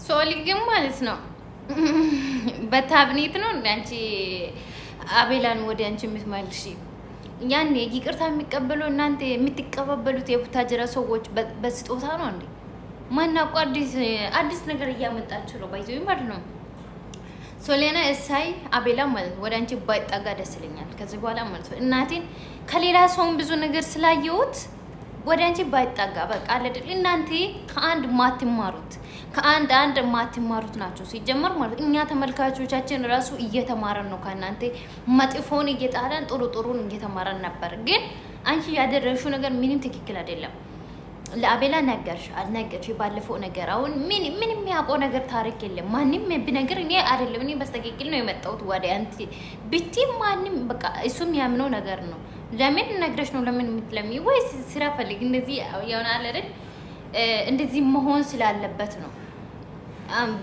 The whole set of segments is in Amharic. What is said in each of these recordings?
ሶሊ ግን ማለት ነው በታብኔት ነው እንደ አንቺ አቤላን ወደ አንቺ የምትመልሺ። ያኔ ይቅርታ የሚቀበለው እናንተ የምትቀባበሉት የቡታጀራ ሰዎች በስጦታ ነው እንዴ? ማናውቁ አዲስ ነገር እያመጣችሁ ነው። By the way ማለት ነው። ሶሊያና እሳይ አቤላ ማለት ነው ወደ አንቺ ባይጠጋ ደስ ይለኛል ከዚህ በኋላ ማለት ነው። እናቴን ከሌላ ሰውን ብዙ ነገር ስላየሁት ወደ አንቺ ባይጠጋ በቃ አለ። እናንተ ከአንድ ማትማሩት፣ ከአንድ አንድ ማትማሩት ናቸው ሲጀመር ማለት። እኛ ተመልካቾቻችን ራሱ እየተማረን ነው ከእናንተ፣ መጥፎን እየጣለን ጥሩ ጥሩን እየተማረን ነበር። ግን አንቺ ያደረግሽው ነገር ምንም ትክክል አይደለም። ለአቤላ ነገርሽ አልነገርሽ ባለፈው ነገር አሁን ምን ምን የሚያውቀው ነገር ታሪክ የለም። ማንም ብነግር እኔ አይደለም፣ እኔ በስተክክል ነው የመጣሁት ወደ አንቺ ብቲ ማንም በቃ እሱ የሚያምነው ነገር ነው። ለምን ነግረሽ ነው ለምን የምትለሚ? ወይስ ስራ ፈልግ እንደዚህ የሆነ አለ አይደል? እንደዚህ መሆን ስላለበት ነው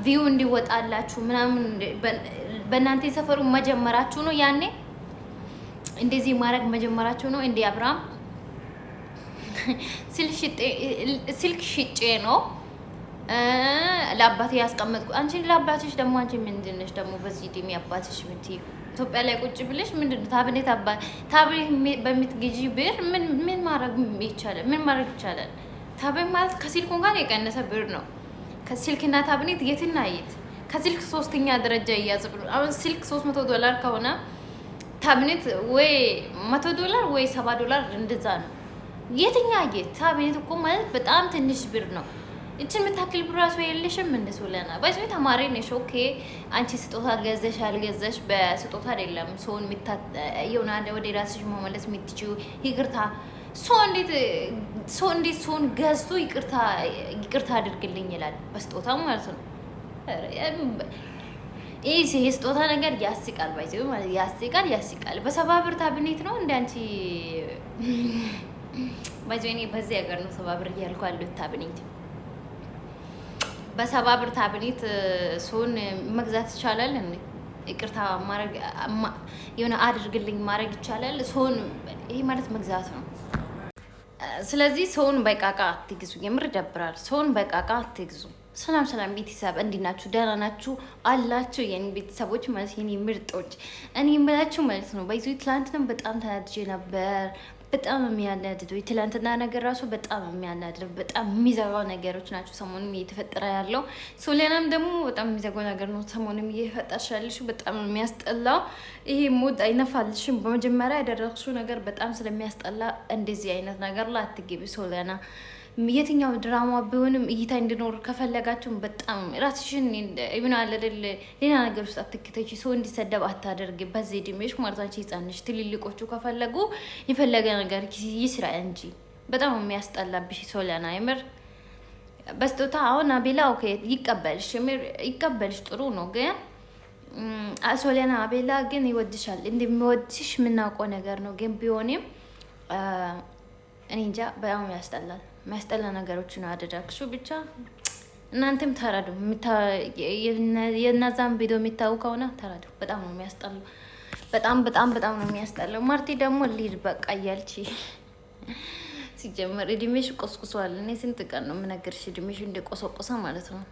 view እንዲወጣላችሁ ምናምን በእናንተ የሰፈሩ መጀመራችሁ ነው። ያኔ እንደዚህ ማድረግ መጀመራችሁ ነው። እንዲ አብርሃም ስልክ ሽጬ ነው ለአባቴ ያስቀመጥኩ። አንቺ ለአባትሽ ደግሞ አንቺ ምንድን ነሽ ደግሞ በዚህ እድሜ አባትሽ የምትይው? ኢትዮጵያ ላይ ቁጭ ብለሽ ምንድን ነው ታብሌት በምትገዢ ብር ምን ማድረግ ይቻላል? ምን ማድረግ ይቻላል? ታብሌት ማለት ከስልኩ እንኳን የቀነሰ ብር ነው። ከስልክና ታብሌት የትና የት? ከስልክ ሶስተኛ ደረጃ እያዘ ብሎ አሁን ስልክ $300 ከሆነ ታብሌት ወይ $100 ወይ $70 እንደዛ ነው። የትኛ የት? ታብሌት እኮ ማለት በጣም ትንሽ ብር ነው። እችን የምታክል ብር ራሱ የለሽም። እንደ ሶለና by the way ተማሪ ነሽ። Okay፣ አንቺ ስጦታ ገዘሽ አልገዘሽ በስጦታ አይደለም ሰውን የሆነ ወደ ራስሽ መመለስ የምትችይው። ይቅርታ ሰው እንዴት ሰውን ገዝቶ ይቅርታ ይቅርታ አድርግልኝ ይላል? በስጦታ ማለት ነው። ይህ የስጦታ ነገር ያስቃል። By the way ማለት ያስቃል፣ ያስቃል። በ70 ብር ታብኔት ነው እንደ አንቺ። By the way እኔ በዚህ ሀገር ነው 70 ብር እያልኩ ያለሁት። ታብኔት በ70 ብር ታብሌት ሰውን መግዛት ይቻላል እንዴ? ይቅርታ ማድረግ የሆነ አድርግልኝ ማድረግ ይቻላል። ሰውን ይሄ ማለት መግዛት ነው። ስለዚህ ሰውን በቃቃ አትግዙ። የምር ይደብራል። ሰውን በቃቃ አትግዙ። ሰላም ሰላም ቤተሰብ፣ እንዴት ናችሁ? ደህና ናችሁ አላችሁ? የኔ ቤተሰቦች ማለት የኔ ምርጦች፣ እኔ የምላችሁ ማለት ነው by the way ትላንትንም በጣም ተናድጄ ነበር። በጣም የሚያናድደው የትላንትና ነገር ራሱ በጣም የሚያናድደው፣ በጣም የሚዘጋው ነገሮች ናቸው ሰሞኑን እየተፈጠረ ያለው። ሶሊያናም ደግሞ በጣም የሚዘጋው ነገር ነው ሰሞኑን እየፈጠርሽ ያለሽው፣ በጣም የሚያስጠላው። ይሄ mood አይነፋልሽም። በመጀመሪያ ያደረግሽው ነገር በጣም ስለሚያስጠላ እንደዚህ አይነት ነገር ላይ አትገቢ ሶሊያና። የትኛው ድራማ ቢሆንም እይታ እንዲኖር ከፈለጋችሁም በጣም ራስሽን ምን አለ አይደል ሌላ ነገር ውስጥ አትክተች። ሰው እንዲሰደብ አታደርግ። በዚህ እድሜሽ ማለት አንቺ ህፃን ነሽ። ትልልቆቹ ከፈለጉ የፈለገ ነገር ይስራ እንጂ በጣም የሚያስጠላብሽ ሶሊያና የምር። በስጦታ አሁን አቤላ okay ይቀበልሽ፣ ይቀበልሽ ጥሩ ነው። ግን ሶሊያና አቤላ ግን ይወድሻል። እንደሚወድሽ የምናውቀው ነገር ነው። ግን ቢሆንም እኔ እንጃ በጣም ያስጠላል። የሚያስጠላ ነገሮችን አደረግሽው። ብቻ እናንተም ተረዱ። የእነዛን ቪዲዮ የሚታዩ ከሆነ ተረዱ። በጣም ነው የሚያስጠላው። በጣም በጣም በጣም ነው የሚያስጠላው። ማርቲ ደግሞ ልሂድ በቃ እያልች ሲጀመር እድሜሽ ቆስቁሷል። እኔ ስንት ቀን ነው የምነግርሽ እድሜሽ እንደቆሰቆሰ ማለት ነው።